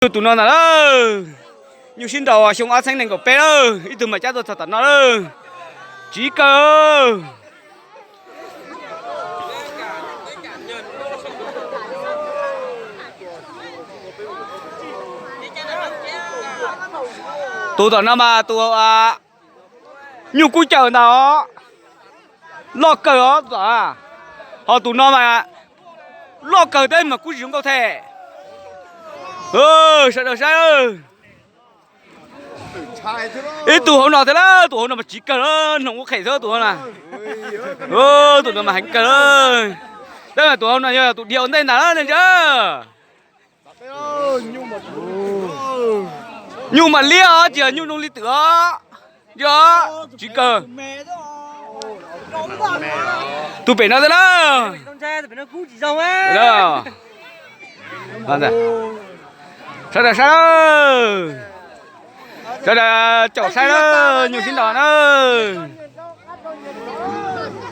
Tus no ntag lawm. Nyuj sib nraus xyoo ob txhiab nees nkaum peb lawm, ib tug mam cab tuaj txog tom no lawm. Tsiv kawg. Tus tom no mas tus nyuj kub caws ntag os. Loj kawg os. Ho tus no mas loj kawg thiab mas kub tsis zoo nkauj thiab. Sawv daws saib, ib tug hauv no thiab lawm, tus hauv no mas tsiv kawg lawm, hnoos ua qhem xwb tus hauv no. Tus no mas heev kawg lawm. Tab mas tus hauv no yog tus dhia ua ntej ntag nej ntsia. Nyuj mas liab os, tsis yog nyuj zoo li twm os. Ntsia, tsiv kawg. Tus pem no thiab lawm. Sawv daws saib, sawv daws caum saib na, nyuj sib nraus na.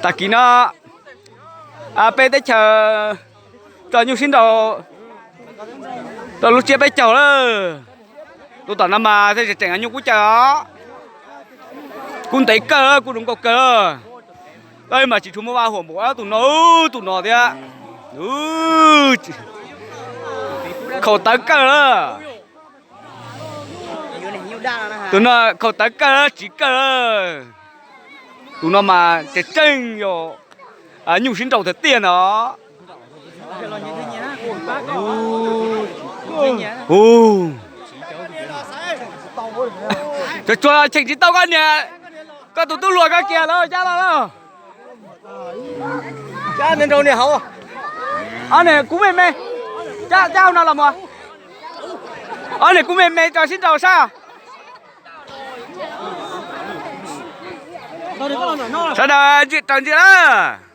Tag kis no peb teb chaws tso nyuj sib nraus rau lub tsiab peb caug lawm. Tus tom no mas thiaj tseem tseem nyuj kub caws os. Kub ntev kawg, kub zoo nkauj kawg. Mas tsis tshua muaj vaj huam npaum ob tus no, tus no thiab. Khaus tawv kawg lawm. Tus no khaus tawv kawg, tsiv kawg. Tus no mas tseem tseem yog nyuj sib nraus tiag tiag ntag. Tsuas tsuas cheem tsis tau koj niam, koj tus tub hluas koj kiag lawm, cab los lawm. Ob niam kub me me, cab hauv no los mus. Ob niam kub me me rau sib nraus saib. Sawv daws ntsia raws ntsia lawm.